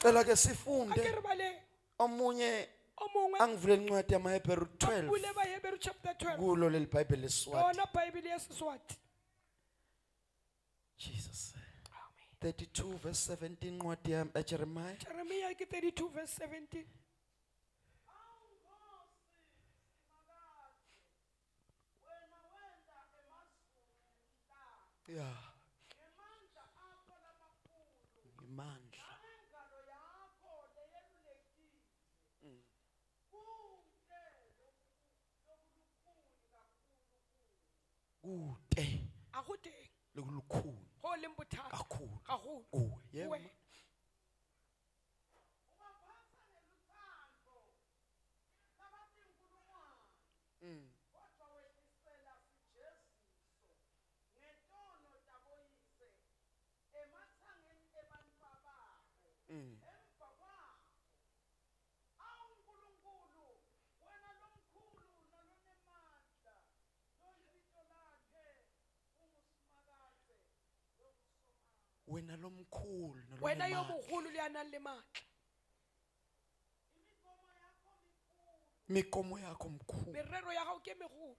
Cela ke sifunde omunye angivule incwadi yamaHebheru 12. Bule chapter 12. Kulo leli Bible leSiswati. Yona Bible yeSiswati. Jesus. 32 verse 17 incwadi yaJeremiah. Jeremiah 32 verse 17. Yeah. Imandla. Kude. Akude. Lokulukhulu. Ho leng bothata. Kakhulu. Kakhulu. Kuwe. Yebo. Wena lomkhulu wena yomukhulu liyana le matla migomo yakho mkhulu merero ya gago ke megolo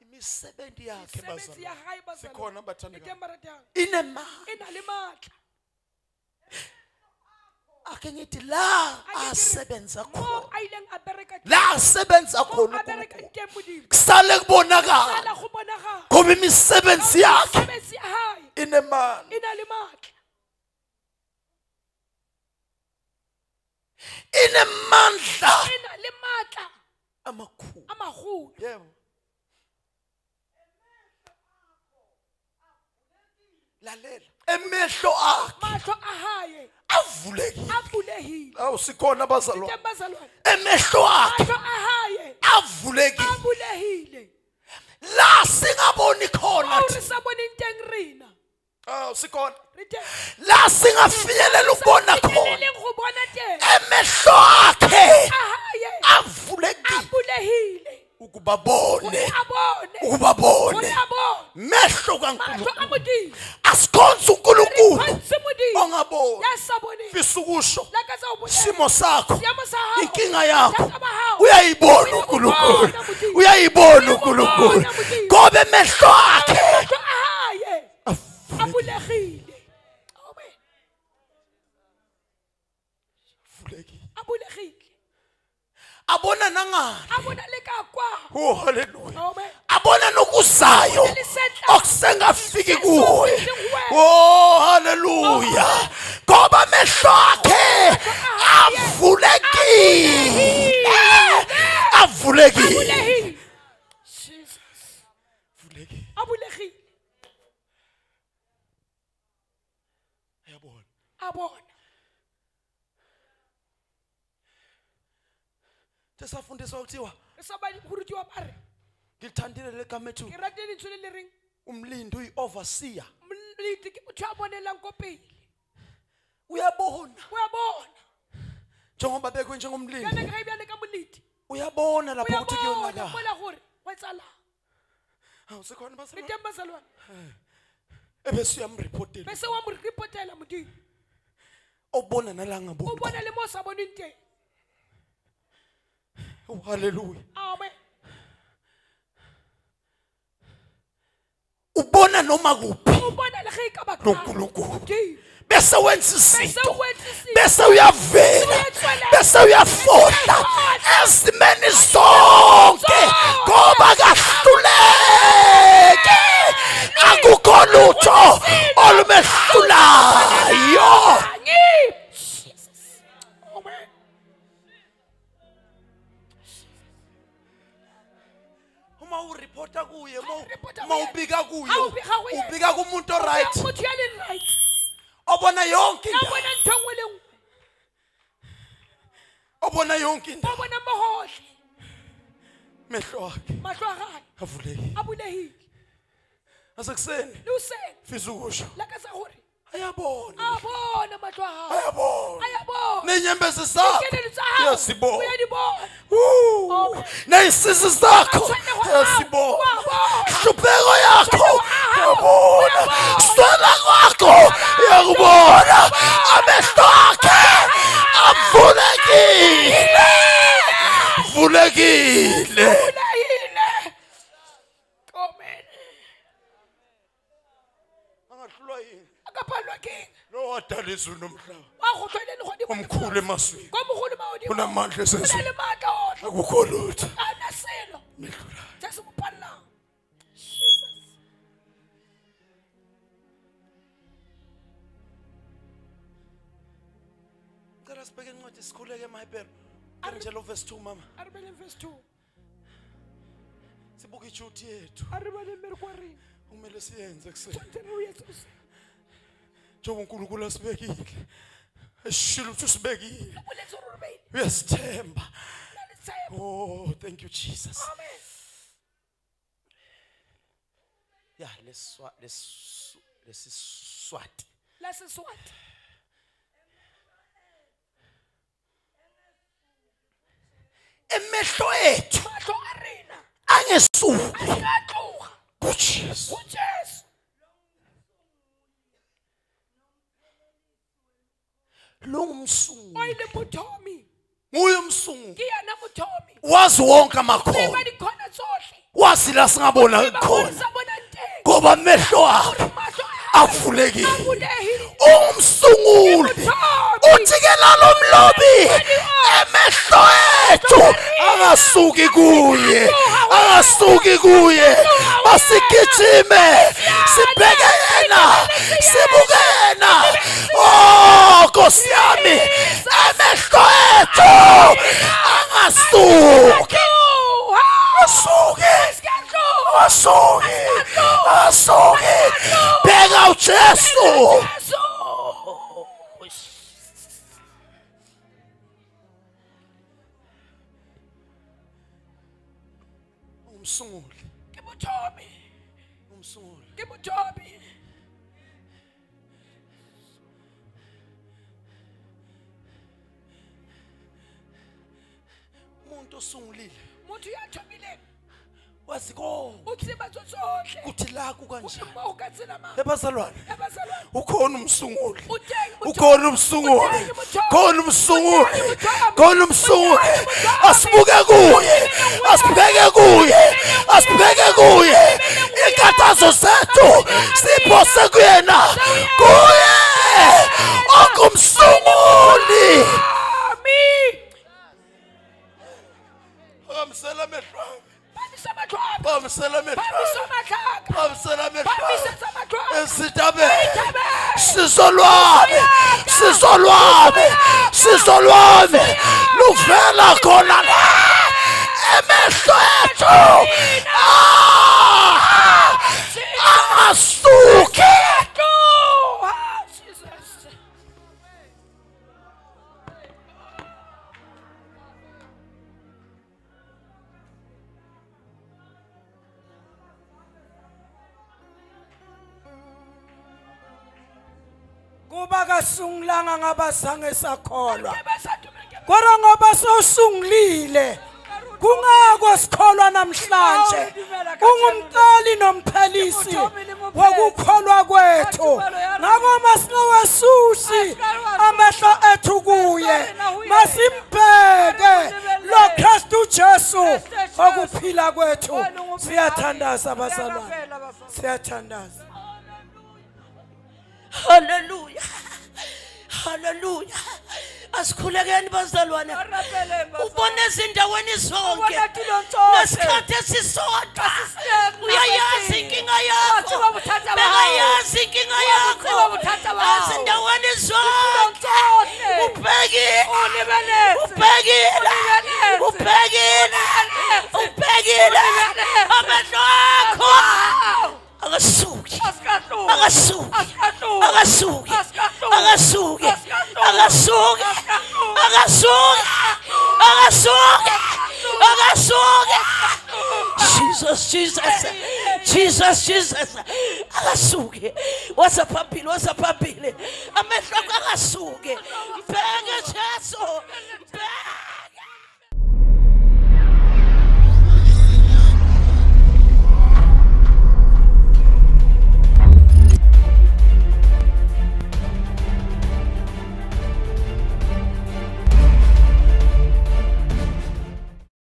imisebenzi yakhe bazalwane sikhona bathandeka inemandla ina le matla ake ngithi la asebenza khona la asebenza khona kusale kubonakala ngoba imisebenzi yakhe inemandla inemandla amakhulu. Yebo. Lalela emehlo akhe mahlo ahaye avulekile avulekile. Awu sikhona bazalwane emehlo akhe ahaye avulekile avulekile la singaboni khona thi sabona into engirina. Awu sikhona la singafinyelela ukubona khona emehlo akhe avulekile avulekile ukuba bone ukuba bone mehlo kaNkulunkulu asikhonze uNkulunkulu ongaboni fisa ukusho simo sakho inkinga yakho uyayibona uNkulunkulu uyayibona uNkulunkulu ngoba emehlo akhe avulekile. Amen. Avulekile. Abona nangani abona lekakwa. Oh hallelujah. Abona nokuzayo okusengafiki kuwe. Oh hallelujah. Ngoba amehlo akhe avulekile avulekile. Jesus. Avulekile. Avulekile. Ayabona. Abona. Sesafundiswa ukuthiwa esabali kurutiwa bare ngilithandile legama ethu ke ratile lentswe le reng umlindi uyi-overseer umlindi ke motho a bonelang ko pele uyabona uyabona njengoba bekwe njengomlindi bjale ge bjale ka molindi uyabona lapho ukuthi kuyonakala uyabona gore wa etsalang. Hawu sikhona re teng bazalwane ebese uyamreportela bese wa mo reportela Modimo obona nalangaboni o bona le mo sa boneng teng. Oh hallelujah. Amen. Ubona noma kuphi ubona le ge ka ba noNkulunkulu bese wenza izinto bese uyavela bese uyafohla ezimeni zonke ngoba kahluleke akukho lutho olumehlulayo. Uma ureporta kuye uma ubika kuye ubika kumuntu oright obona yonke into obona yonke into obona mohohle mehlo akhe mahlo akhe avulekile avulekile asekuseni luseni fisa ukusho lakasa gore ayabona abona mahlo akhe ayabona ayabona nenyembezi zakho uyazibona uyadibona neyisizi zakho uyazibona hlupheko yakho Uyabona. Swela kwakho uyakubona. Amehlo akhe avulekile. Vulekile. Amen. Angahlulwa yini? Akaphalwa king. Lo wadala izulu nomhlaba. Omkhulu emaswini. Unamandla esezulu. Akukho lutho. Anaselo. Mehlula. Jesu kuphala. Jesus. Ngicela sibheke incwadi sikhuleke emaHebheru. Njalo verse 2 mama. Aribele verse 2. Sibuke iduty yethu. Aribele merkwari. Kumele siyenze kuseni. Njengoba uNkulunkulu asibekile. Eshilo ukuthi usibekile. Uyasithemba. Oh, thank you Jesus. Amen. Yeah, lesiswati. Lesiswati. Emehlo ethu angesuki kuJesu. kuJesu. Lo ngumsunguli. Oyile muthomi. Nguye umsunguli. Ke yena muthomi. Wazi wonke amakhona. Dikhona tsohle. Wazi la singabona khona. Ngoba amehlo akhe avulekile. Ungumsunguli. Uthi ke lalo mlobi emehlo ethu angasuki kuye. Angasuki kuye. Masigijime sibheke yena. Sibuke yena. Oh Nkosi yami emehlo ethu angasuki. Asuki. Asuki. Asuki. Bheka uJesu. Umsunguli. Ke muthomi. Umsunguli. Ke muthomi. Umuntu osungulile. Motho ya thomileng. Wazi konke. O tseba tsohle. Kuthi la kukanjani. O ka tsela mang. Ebazalwane. Ebazalwane. Ukhona umsunguli. Ukhona umsunguli. Khona umsunguli. Khona umsunguli. Asibuke kuye. Asibheke kuye. Asibheke kuye. Inkathazo zethu siphose kuyena. Kuye. Ongumsunguli. Amen. Phakamisela amehlo ami. Phakamisela amehlo ami. Phakamisela amehlo ami. Esitabeni. Sizo lwami. Sizo lwami. Sizo lwami. Luvela khona la. Emehlo ethu. Angasuki. Kuba kasungulanga ngabazange sakholwa. Kodwa ngoba sosungulile kungako sikholwa namhlanje. Ungumqali nomphelisi wokukholwa kwethu. Ngakho masingawasusi amehlo ethu kuye. Masimbheke lo Kristu Jesu okuphila kwethu. Siyathandaza bazalwane. Siyathandaza. Hallelujah. Hallelujah. Asikhulekeni bazalwane. Ubone ezindaweni zonke. Nesikhathi esisodwa. Uyayazi inkinga yakho. Bekayazi inkinga yakho. Ezindaweni zonke. Ubhekile. Ubhekile. Ubhekile. Ubhekile. Amehlo akho akasuki. Akasuki. Akasuki. Akasuki. Akasuki. Akasuki. Akasuki. Akasuki. Jesus, Jesus. Jesus, Jesus. Akasuki. Wasaphambili, wasaphambili. Amehlo akho akasuki. Mbheke